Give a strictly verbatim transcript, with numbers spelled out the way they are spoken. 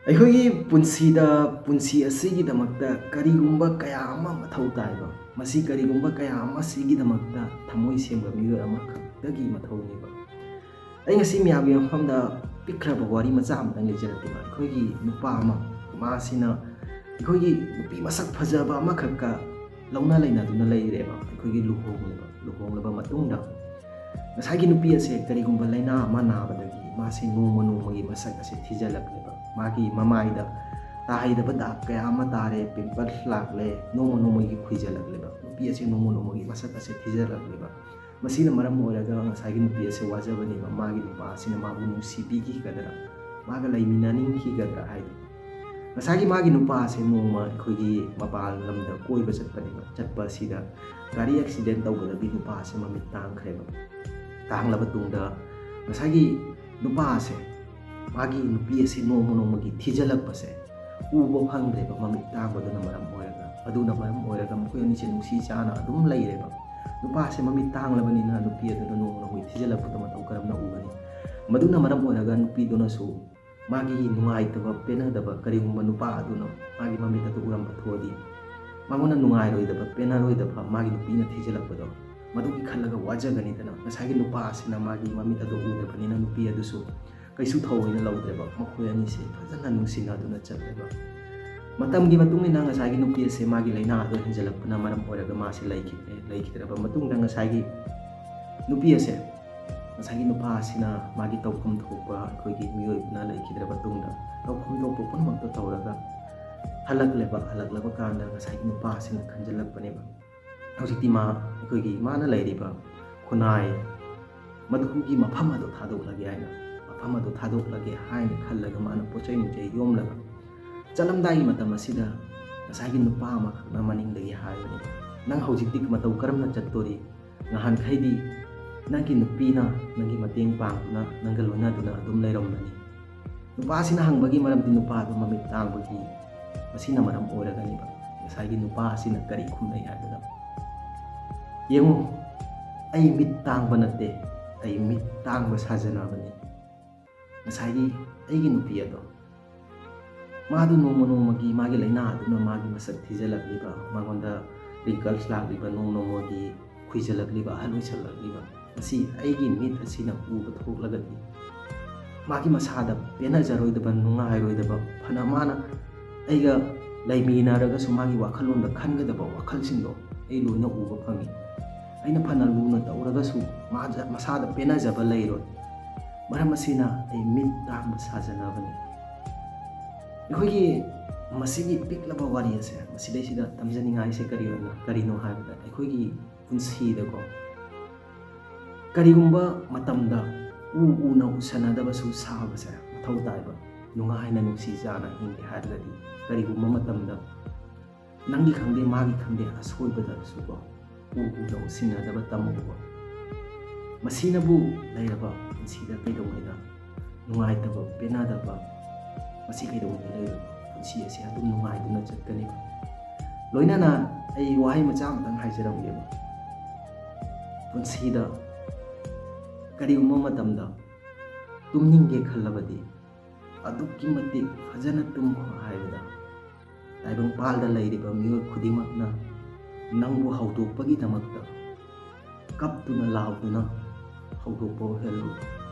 ꯑꯩꯈꯣꯏꯒꯤ ꯄꯨꯟꯁꯤꯗ, ꯄꯨꯟꯁꯤ ꯑꯁꯤꯒꯤꯗꯃꯛꯇ ꯀꯔꯤꯒꯨꯝꯕ ꯀꯌꯥ ꯑꯃ ꯃꯊꯧ ꯇꯥꯏꯕ꯫ ꯃꯁꯤ ꯀꯔꯤꯒꯨꯝꯕ ꯀꯌꯥ ꯑꯃ ꯑꯁꯤꯒꯤꯗꯃꯛꯇ ꯊꯃꯣꯏ ꯁꯦꯡꯕ ꯃꯤꯑꯣꯏ ꯑꯃꯈꯛꯇꯒꯤ ꯃꯊꯧꯅꯦꯕ꯫ ꯑꯩ ꯉꯁꯤ ꯃꯌꯥꯝꯒꯤ ꯃꯐꯝꯗ ꯄꯤꯛꯈ꯭ꯔꯕ ꯋꯥꯔꯤ ꯃꯆꯥ ꯑꯃꯇꯪ ꯂꯤꯖꯔꯛꯀꯦꯕ꯫ ꯑꯩꯈꯣꯏꯒꯤ ꯅꯨꯄꯥ ꯑꯃ, ꯃꯥꯁꯤꯅ ꯑꯩꯈꯣꯏꯒꯤ ꯅꯨꯄꯤ ꯃꯁꯛ ꯐꯖꯕ ꯑꯃꯈꯛꯀ ꯂꯧꯅ ꯂꯩꯅꯗꯨꯅ ꯂꯩꯔꯦꯕ꯫ ꯑꯩꯈꯣꯏꯒꯤ ꯂꯨꯍꯣꯡꯂꯕ, ꯂꯨꯍꯣꯡꯂꯕ ꯃꯇꯨꯡꯗ ꯉꯁꯥꯏꯒꯤ ꯅꯨꯄꯤ ꯑꯁꯦ ꯀꯔꯤꯒꯨꯝꯕ ꯂꯥꯏꯅꯥ ꯑꯃ ꯅꯥꯕꯗꯒꯤ ꯃꯥꯁꯦ ꯅꯣꯡꯃ ꯅꯣꯡꯃꯒꯤ ꯃꯁꯛ ꯑꯁꯦ ꯊꯤꯖꯤꯜꯂꯛꯂꯦꯕ꯫ ꯃꯥꯒꯤ ꯃꯃꯥꯏꯗ ꯇꯥꯍꯩꯗꯕ ꯗꯥꯛ ꯀꯌꯥ ꯑꯃ ꯇꯥꯔꯦ, ꯄꯤꯝꯄꯜꯁ ꯂꯥꯛꯂꯦ, ꯅꯣꯡꯃ ꯅꯣꯡꯃꯒꯤ ꯈꯨꯏꯖꯜꯂꯛꯂꯦꯕ꯫ ꯅꯨꯄꯤ ꯑꯁꯦ ꯅꯣꯡꯃ ꯅꯣꯡꯃꯒꯤ ꯃꯁꯛ ꯑꯁꯦ ꯊꯤꯖꯤꯜꯂꯛꯂꯦꯕ꯫ ꯃꯁꯤꯅ ꯃꯔꯝ ꯑꯣꯏꯔꯒ ꯉꯁꯥꯏꯒꯤ ꯅꯨꯄꯤ ꯑꯁꯦ ꯋꯥꯖꯕꯅꯦꯕ꯫ ꯃꯥꯒꯤ ꯅꯨꯄꯥ ꯑꯁꯤꯅ ꯃꯥꯕꯨ ꯅꯨꯡꯁꯤꯕꯤꯈꯤꯒꯗ꯭ꯔꯥ, ꯃꯥꯒ ꯂꯩꯃꯤꯟꯅꯅꯤꯡꯈꯤꯒꯗ꯭ꯔꯥ ꯍꯥꯏꯗꯤ꯫ ꯉꯁꯥꯏꯒꯤ ꯃꯥꯒꯤ ꯅꯨꯄꯥ ꯑꯁꯦ ꯅꯣꯡꯃ ꯑꯩꯈꯣꯏꯒꯤ ꯃꯄꯥꯟ ꯂꯝꯗ ꯀꯣꯏꯕ ꯆꯠꯄꯅꯦꯕ꯫ ꯆꯠꯄ ꯑꯁꯤꯗ ꯒꯥꯔꯤ ꯑꯦꯛꯁꯤꯗꯦꯟ ꯇꯧꯕꯗꯒꯤ ꯅꯨꯄꯥ ꯑꯁꯦ ꯃꯃꯤꯠ ꯇꯥꯡꯈ꯭ꯔꯦꯕ꯫ ꯇꯥꯡꯂꯕ ꯇꯨꯡꯗ ꯉꯁꯥꯏꯒꯤ ꯅꯨꯄꯥ ꯑꯁꯦ, ꯃꯥꯒꯤ ꯅꯨꯄꯤ ꯑꯁꯦ ꯅꯣꯡꯃ ꯅꯣꯡꯃꯒꯤ ꯊꯤꯖꯤꯜꯂꯛꯄꯁꯦ ꯎꯕ ꯐꯪꯗ꯭ꯔꯦꯕ, ꯃꯃꯤꯠ ꯇꯥꯡꯕꯗꯨꯅ ꯃꯔꯝ ꯑꯣꯏꯔꯒ꯫ ꯑꯗꯨꯅ ꯃꯔꯝ ꯑꯣꯏꯔꯒ ꯃꯈꯣꯏ ꯑꯅꯤꯁꯦ ꯅꯨꯡꯁꯤ ꯆꯥꯅ ꯑꯗꯨꯝ ꯂꯩꯔꯦꯕ꯫ ꯅꯨꯄꯥꯁꯦ ꯃꯃꯤꯠ ꯇꯥꯡꯂꯕꯅꯤꯅ ꯅꯨꯄꯤ ꯑꯗꯨꯅ ꯅꯣꯡꯃ ꯅꯣꯡꯃꯒꯤ ꯊꯤꯖꯤꯜꯂꯛꯄꯗꯣ ꯃꯇꯧ ꯀꯔꯝꯅ ꯎꯒꯅꯤ? ꯃꯗꯨꯅ ꯃꯔꯝ ꯑꯣꯏꯔꯒ ꯅꯨꯄꯤꯗꯨꯅꯁꯨ ꯃꯥꯒꯤ ꯅꯨꯡꯉꯥꯏꯇꯕ, ꯄꯦꯟꯅꯗꯕ ꯀꯔꯤꯒꯨꯝꯕ ꯅꯨꯄꯥ ꯑꯗꯨꯅ ꯃꯥꯒꯤ ꯃꯃꯤꯠ ꯑꯗꯨ ꯎꯔꯝꯕ ꯊꯣꯛꯑꯗꯤ, ꯃꯉꯣꯟꯗ ꯅꯨꯡꯉꯥꯏꯔꯣꯏꯗꯕ, ꯄꯦꯟꯅꯔꯣꯏꯗꯕ ꯃꯥꯒꯤ ꯅꯨꯄꯤꯅ ꯊꯤꯖꯤꯜꯂꯛꯄꯗꯣ, ꯃꯗꯨꯒꯤ ꯈꯜꯂꯒ ꯋꯥꯖꯒꯅꯤꯗꯅ꯫ ꯉꯁꯥꯏꯒꯤ ꯅꯨꯄꯥ ꯑꯁꯤꯅ ꯃꯥꯒꯤ ꯃꯃꯤꯠ ꯑꯗꯨ ꯎꯗ꯭ꯔꯕꯅꯤꯅ ꯅꯨꯄꯤ ꯑꯗꯨꯁꯨ ꯀꯩꯁꯨ ꯊꯧꯑꯣꯏꯅ ꯂꯧꯗ꯭ꯔꯦꯕ꯫ ꯃꯈꯣꯏ ꯑꯅꯤꯁꯦ ꯐꯖꯅ ꯅꯨꯡꯁꯤꯅꯗꯨꯅ ꯆꯠꯂꯦꯕ꯫ ꯃꯇꯝꯒꯤ ꯃꯇꯨꯡ ꯏꯟꯅ ꯉꯁꯥꯏꯒꯤ ꯅꯨꯄꯤ ꯑꯁꯦ ꯃꯥꯒꯤ ꯂꯥꯏꯅꯥ ꯑꯗꯨ ꯍꯦꯟꯖꯜꯂꯛꯄꯅ ꯃꯔꯝ ꯑꯣꯏꯔꯒ ꯃꯥꯁꯦ ꯂꯩꯈꯤꯗ꯭ꯔꯦ꯫ ꯂꯩꯈꯤꯗ꯭ꯔꯕ ꯃꯇꯨꯡꯗ ꯉꯁꯥꯏꯒꯤ ꯅꯨꯄꯤ ꯑꯁꯦ, ꯉꯁꯥꯏꯒꯤ ꯅꯨꯄꯥ ꯑꯁꯤꯅ ꯃꯥꯒꯤ ꯇꯧꯐꯝ ꯊꯣꯛꯄ, ꯑꯩꯈꯣꯏꯒꯤ ꯃꯤꯑꯣꯏꯕꯅ ꯂꯩꯈꯤꯗ꯭ꯔꯕ ꯇꯨꯡꯗ ꯇꯧꯐꯝ ꯊꯣꯛꯄ ꯄꯨꯝꯅꯃꯛꯇꯣ ꯇꯧꯔꯒ ꯍꯜꯂꯛꯂꯦꯕ꯫ ꯍꯜꯂꯛꯂꯕ ꯀꯥꯟꯗ ꯉꯁꯥꯏꯒꯤ ꯅꯨꯄꯥ ꯑꯁꯤꯅ ꯈꯟꯖꯜꯂꯛꯄꯅꯦꯕ, ꯍꯧꯖꯤꯛꯇꯤ ꯃꯥ, ꯑꯩꯈꯣꯏꯒꯤ ꯃꯥꯅ ꯂꯩꯔꯤꯕ ꯈꯨꯟꯅꯥꯏ ꯃꯗꯨꯒꯤ ꯃꯐꯝ ꯑꯗꯨ ꯊꯥꯗꯣꯛꯂꯒꯦ ꯍꯥꯏꯅ, ꯃꯐꯝ ꯑꯗꯨ ꯊꯥꯗꯣꯛꯂꯒꯦ ꯍꯥꯏꯅ ꯈꯜꯂꯒ ꯃꯥꯅ ꯄꯣꯠ ꯆꯩ ꯅꯨꯡꯆꯩ ꯌꯣꯝꯂꯒ ꯆꯠꯂꯝꯗꯥꯏꯒꯤ ꯃꯇꯝ ꯑꯁꯤꯗ ꯉꯁꯥꯏꯒꯤ ꯅꯨꯄꯥ ꯑꯃꯈꯛꯅ ꯃꯅꯤꯡꯗꯒꯤ ꯍꯥꯏꯕꯅꯤ, "ꯅꯪ ꯍꯧꯖꯤꯛꯇꯤ ꯃꯇꯧ ꯀꯔꯝꯅ ꯆꯠꯇꯣꯔꯤ? ꯅꯍꯥꯟꯈꯩꯗꯤ ꯅꯪꯒꯤ ꯅꯨꯄꯤꯅ ꯅꯪꯒꯤ ꯃꯇꯦꯡ ꯄꯥꯡꯗꯨꯅ, ꯅꯪꯒ ꯂꯣꯏꯅꯗꯨꯅ ꯑꯗꯨꯝ ꯂꯩꯔꯝꯕꯅꯤ꯫" ꯅꯨꯄꯥ ꯑꯁꯤꯅ ꯍꯪꯕꯒꯤ ꯃꯔꯝꯗꯤ ꯅꯨꯄꯥꯗꯨ ꯃꯃꯤꯠ ꯇꯥꯡꯕꯒꯤ, ꯃꯁꯤꯅ ꯃꯔꯝ ꯑꯣꯏꯔꯒꯅꯦꯕ꯫ ꯉꯁꯥꯏꯒꯤ ꯅꯨꯄꯥ ꯑꯁꯤꯅ ꯀꯔꯤ ꯈꯨꯝꯂꯛꯏ ꯍꯥꯏꯕꯗ, "ꯌꯦꯡꯉꯨ, ꯑꯩ ꯃꯤꯠ ꯇꯥꯡꯕ ꯅꯠꯇꯦ, ꯑꯩ ꯃꯤꯠ ꯇꯥꯡꯕ ꯁꯥꯖꯅꯕꯅꯤ꯫ ꯉꯁꯥꯏꯒꯤ ꯑꯩꯒꯤ ꯅꯨꯄꯤ ꯑꯗꯣ ꯃꯥꯗꯨ ꯅꯣꯡꯃ ꯅꯣꯡꯃꯒꯤ ꯃꯥꯒꯤ ꯂꯥꯏꯅꯥ ꯑꯗꯨꯅ ꯃꯥꯒꯤ ꯃꯁꯛ ꯊꯤꯖꯤꯜꯂꯛꯂꯤꯕ, ꯃꯉꯣꯟꯗ wrinkles ꯂꯥꯛꯂꯤꯕ, ꯅꯣꯡ ꯅꯣꯡꯃꯒꯤ ꯈꯨꯏꯖꯤꯜꯂꯛꯂꯤꯕ, ꯑꯍꯜ ꯑꯣꯏꯁꯜꯂꯛꯂꯤꯕ, ꯃꯁꯤ ꯑꯩꯒꯤ ꯃꯤꯠ ꯑꯁꯤꯅ ꯎꯕ ꯊꯣꯛꯂꯒꯗꯤ ꯃꯥꯒꯤ ꯃꯁꯥꯗ ꯄꯦꯟꯅꯖꯔꯣꯏꯗꯕ, ꯅꯨꯡꯉꯥꯏꯔꯣꯏꯗꯕ, ꯐꯅ ꯃꯥꯅ ꯑꯩꯒ ꯂꯩꯃꯤꯟꯅꯔꯒꯁꯨ ꯃꯥꯒꯤ ꯋꯥꯈꯜꯂꯣꯟꯗ ꯈꯟꯒꯗꯕ ꯋꯥꯈꯜꯁꯤꯡꯗꯣ ꯑꯩ ꯂꯣꯏꯅ ꯎꯕ ꯐꯪꯉꯤ꯫ ꯑꯩꯅ ꯐꯅ ꯂꯨꯅ ꯇꯧꯔꯒꯁꯨ ꯃꯥ-, ꯃꯁꯥꯗ ꯄꯦꯟꯅꯖꯕ ꯂꯩꯔꯣꯏ꯫ ꯃꯔꯝ ꯑꯁꯤꯅ ꯑꯩ ꯃꯤꯠ ꯇꯥꯡꯕ ꯁꯥꯖꯅꯕꯅꯤ꯫ ꯑꯩꯈꯣꯏꯒꯤ ꯃꯁꯤꯒꯤ ꯄꯤꯛꯂꯕ ꯋꯥꯔꯤ ꯑꯁꯦ, ꯃꯁꯤꯗꯩꯁꯤꯗ ꯇꯝꯖꯅꯤꯡꯉꯥꯏꯁꯦ ꯀꯔꯤ ꯑꯣꯏꯅ, ꯀꯔꯤꯅꯣ ꯍꯥꯏꯕꯗ, ꯑꯩꯈꯣꯏꯒꯤ ꯄꯨꯟꯁꯤꯗꯀꯣ, ꯀꯔꯤꯒꯨꯝꯕ ꯃꯇꯝꯗ ꯎ ꯎꯅ ꯎꯁꯟꯅꯗꯕꯁꯨ ꯁꯥꯕꯁꯦ ꯃꯊꯧ ꯇꯥꯏꯕ꯫ ꯅꯨꯡꯉꯥꯏꯅ ꯅꯨꯡꯁꯤ ꯆꯥꯅ ꯍꯤꯡꯒꯦ ꯍꯥꯏꯔꯒꯗꯤ, ꯀꯔꯤꯒꯨꯝꯕ ꯃꯇꯝꯗ ꯅꯪꯒꯤ ꯈꯪꯗꯦ, ꯃꯥꯒꯤ ꯈꯪꯗꯦ, ꯑꯁꯣꯏꯕꯗꯁꯨꯀꯣ, ꯎ ꯎꯅ ꯎꯁꯤꯟꯅꯗꯕ ꯇꯝꯃꯨꯕ꯫ ꯃꯁꯤꯅꯕꯨ ꯂꯩꯔꯕ ꯄꯨꯟꯁꯤꯗ ꯀꯩꯗꯧꯉꯩꯗ ꯅꯨꯡꯉꯥꯏꯇꯕ, ꯄꯦꯟꯅꯗꯕ, ꯃꯁꯤ ꯀꯩꯗꯧꯉꯩꯗ ꯂꯩꯔꯣꯏ꯫ ꯄꯨꯟꯁꯤ ꯑꯁꯤ ꯑꯗꯨꯝ ꯅꯨꯡꯉꯥꯏꯗꯨꯅ ꯆꯠꯀꯅꯤ꯫ ꯂꯣꯏꯅꯅ ꯑꯩ ꯋꯥꯍꯩ ꯃꯆꯥ ꯑꯃꯇꯪ ꯍꯥꯏꯖꯔꯝꯒꯦꯕ꯫ ꯄꯨꯟꯁꯤꯗ ꯀꯔꯤꯒꯨꯝꯕ ꯃꯇꯝꯗ ꯇꯨꯝꯅꯤꯡꯒꯦ ꯈꯜꯂꯕꯗꯤ, ꯑꯗꯨꯛꯀꯤ ꯃꯇꯤꯛ ꯐꯖꯅ ꯇꯨꯝꯈꯣ ꯍꯥꯏꯕꯗ, ꯇꯥꯏꯕꯪꯄꯥꯜꯗ ꯂꯩꯔꯤꯕ ꯃꯤꯑꯣꯏ ꯈꯨꯗꯤꯡꯃꯛꯅ ꯅꯪꯕꯨ ꯍꯧꯗꯣꯛꯄꯒꯤꯗꯃꯛꯇ ꯀꯞꯇꯨꯅ ꯂꯥꯎꯗꯨꯅ ꯍꯧꯗꯣꯛꯄ ꯑꯣꯏꯍꯜꯂꯨ꯫